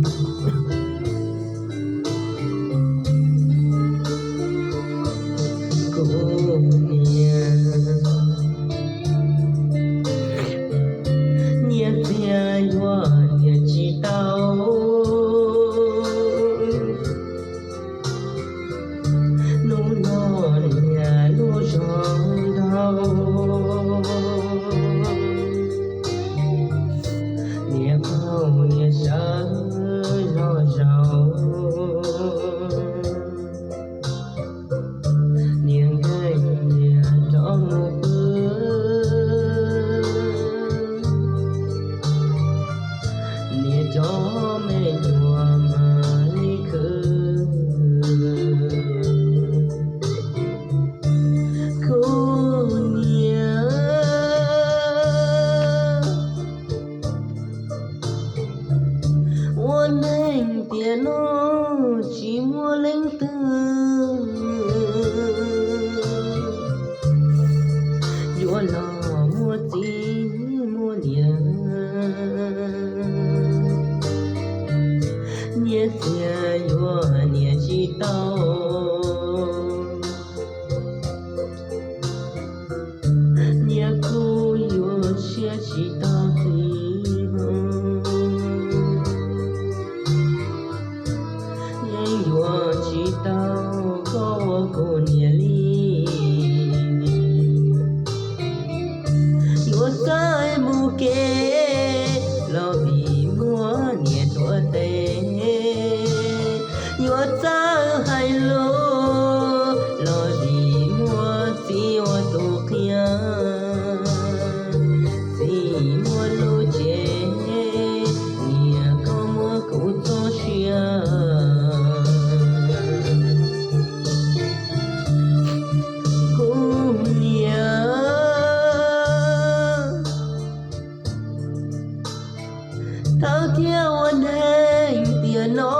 Kuv niam, niam txiag yuav niam tsis tau. Hnub no niam lub zog ntau, niam qaug niam sawv zog zaus, niam nkeeg niam rov mus pw, niam cov me nyuam mam li khwv. Kuv niam, ua neeg tiam no tsis muaj leej twg yuav los muaj txiv muaj niam. Niam txiag yuav niam tsis tau, niam kuj yuav siab tsis tau txiv, yeej yuav tsis tau koj ua kuv niam li. Yuav txawj mus kev los vim muaj niam tuav tes, yuav txawj hais lus los vim muaj txiv ua tus qhia. Txiv muaj lub cev, niam koj muab kuv txoj sia. Kuv niam, thawj thiab ua neeg tiam no